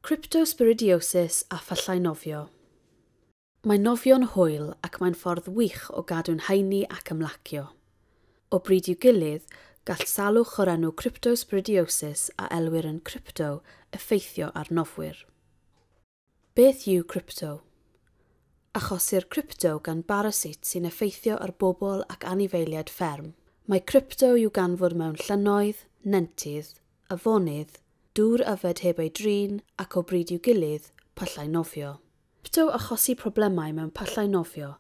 Cryptosporidiosis a phyllau nofio. Mae nofio'n hwyl ac mae'n ffordd wych o gadw'n heini ac ymlacio. O bryd i'w gilydd, gall salwch o'r enw cryptosporidiosis a elwir yn crypto effeithio ar nofwyr. Beth yw crypto? Achosir crypto gan barasit sy'n effeithio ar bobl ac anifeiliaid fferm. Mae crypto i'w ganfod mewn llynnoedd, nentydd, afonydd, dŵr yfed heb ei drin ac o bryd i'w gilydd, pyllau nofio. Crypto achosi problemau mewn pyllau nofio,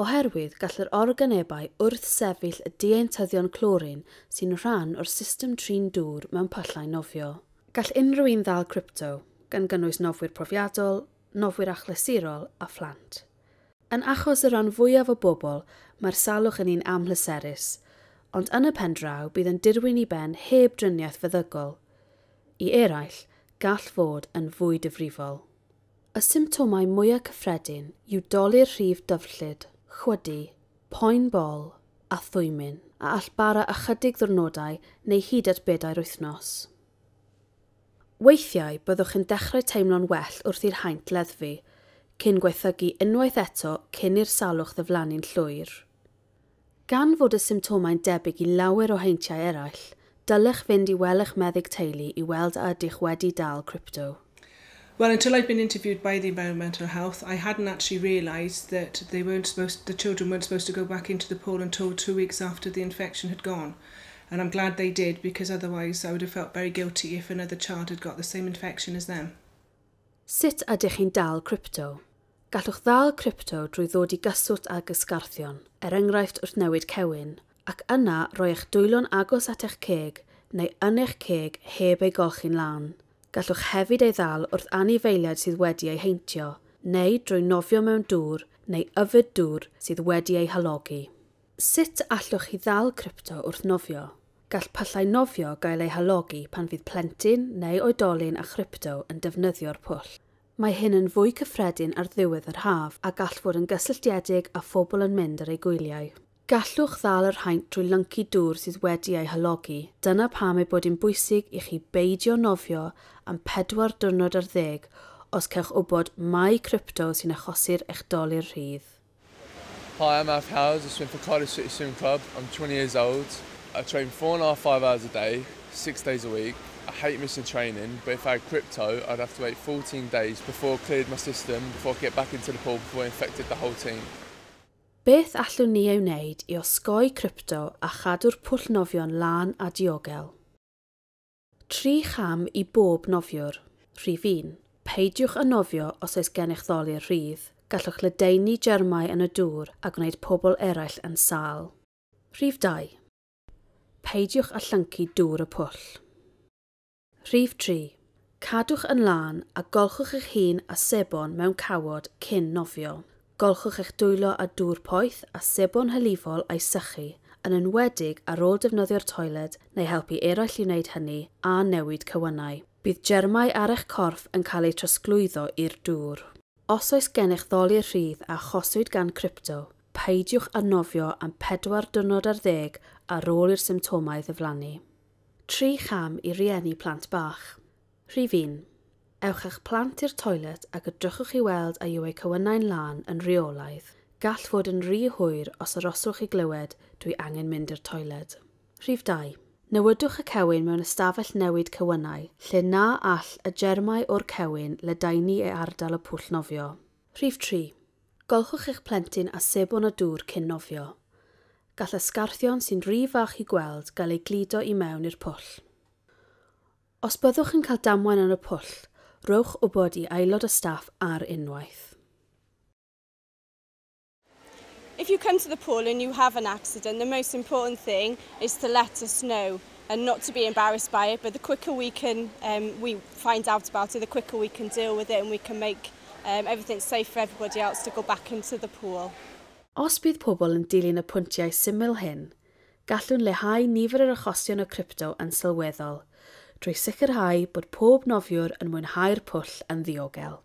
oherwydd gall yr organebau wrthsefyll y dieintyddion clorin sy'n rhan o'r system trin dŵr mewn pyllau nofio. Gall unrhyw un ddal crypto, gan gynnwys nofwyr profiadol, nofwyr achlysurol a phlant. Yn achos y rhan fwyaf o bobl, mae'r salwch yn un amhleserus, ond yn y pen draw bydd yn dirwyn i ben heb driniaeth feddygol. I eraill, gall fod yn fwy difrifol. Y symptomau mwyaf cyffredin yw dolur rhif dyfrllyd, chwydu, poen bol a thwymyn, a all bara ychydig ddiwrnodau neu hyd at 4 wythnos. Weithiau byddwch yn dechrau teimlo'n well wrth i'r haint leddfu, cyn gwaethygu unwaith eto cyn i'r salwch ddiflannu'n llwyr. Gan fod y symptomau'n debyg i lawer o heintiau eraill, dylech fynd i weld eich meddyg teulu i weld a ydych wedi dal crypto. Well, until I'd been interviewed by the environmental health, I hadn't actually realised that they weren't supposed, the children weren't supposed to go back into the pool until 2 weeks after the infection had gone. And I'm glad they did, because otherwise I would have felt very guilty if another child had got the same infection as them. Sut ydych chi'n dal crypto? Gallwch ddal crypto drwy ddod i gyswllt ag ysgarthion, er enghraifft wrth newid cewyn, ac yna roi eich dwylo'n agos at eich ceg neu yn eich ceg heb ei golchi'n lân. Gallwch hefyd ei ddal wrth anifeiliaid sydd wedi ei heintio, neu drwy nofio mewn dŵr neu yfed dŵr sydd wedi ei halogi. Sut allwch chi ddal crypto wrth nofio? Gall pyllau nofio gael eu halogi pan fydd plentyn neu oedolyn â chrypto yn defnyddio'r pwll. Mae hyn yn fwy cyffredin ar ddiwedd yr haf a gall fod yn gysylltiedig â phobl yn mynd ar eu gwyliau. Gallwch ddal yr haint drwy lyncu dŵr sydd wedi ei halogi. Dyna pam ei bod yn bwysig i chi beidio nofio am 4 diwrnod ar 10 os cewch wybod mai crypto sy'n achosi'r eich dolur rhydd. Hi, I'm Alf Howes. I swim for Cardiff City Swim Club. I'm 20 years old. I train 4.5, 5 hours a day, 6 days a week. I hate missing training, but if I had crypto, I'd have to wait 14 days before I cleared my system, before I get back into the pool, before I infected the whole team. Beth allwn ni ei wneud i osgoi crypto a chadw'r pwll nofio'n lân a diogel? 3 cham i bob nofiwr. Rhif 1. Peidiwch â nofio os oes gennych ddolur rhydd. Gallwch ledaenu germau yn y dŵr a gwneud pobl eraill yn sâl. Rhif 2. Peidiwch â llyncu dŵr y pwll. Rhif 3. Cadwch yn lân a golchwch eich hun â sebon mewn cawod cyn nofio. Golchwch eich dwylo â dŵr poeth a sebon hylifol a'i sychu, yn enwedig ar ôl defnyddio'r toiled neu helpu eraill i wneud hynny a newid cywynnau. Bydd germau ar eich corff yn cael eu trosglwyddo i'r dŵr. Os oes gennych ddolur rhydd a achoswyd gan crypto, peidiwch â nofio am 4 diwrnod ar 10 ar ôl i'r symptomau ddiflannu. 3 cham i rieni plant bach. Rhif 1. Ewch eich plant i'r toilet ac edrychwch i weld a yw eu cywynnau'n lân yn rheolaidd. Gall fod yn rhy hwyr os aroswch i glywed dwi angen mynd i'r toiled. Rhif 2. Newidwch y cewyn mewn ystafell newid cywynnau, lle na all y germau o'r cewyn ledaenu ei ardal y pwll nofio. Rhif 3. Golchwch eich plentyn â sebon a dŵr cyn nofio. Gall ysgarthion sy'n rhy fach i gweld gael eu gludo i mewn i'r pwll. Os byddwch yn cael damwain yn y pwll, rhowch wybod i aelod o staff ar unwaith. If you come to the pool and you have an accident, the most important thing is to let us know and not to be embarrassed by it, but the quicker we can we find out about it, the quicker we can deal with it and we can make everything safe for everybody else to go back into the pool. Os bydd pobl yn dilyn y pwyntiau syml hyn, gallwn leihau nifer yr achosion o crypto yn sylweddol, drwy sicrhau bod pob nofiwr yn mwynhau'r pwll yn ddiogel.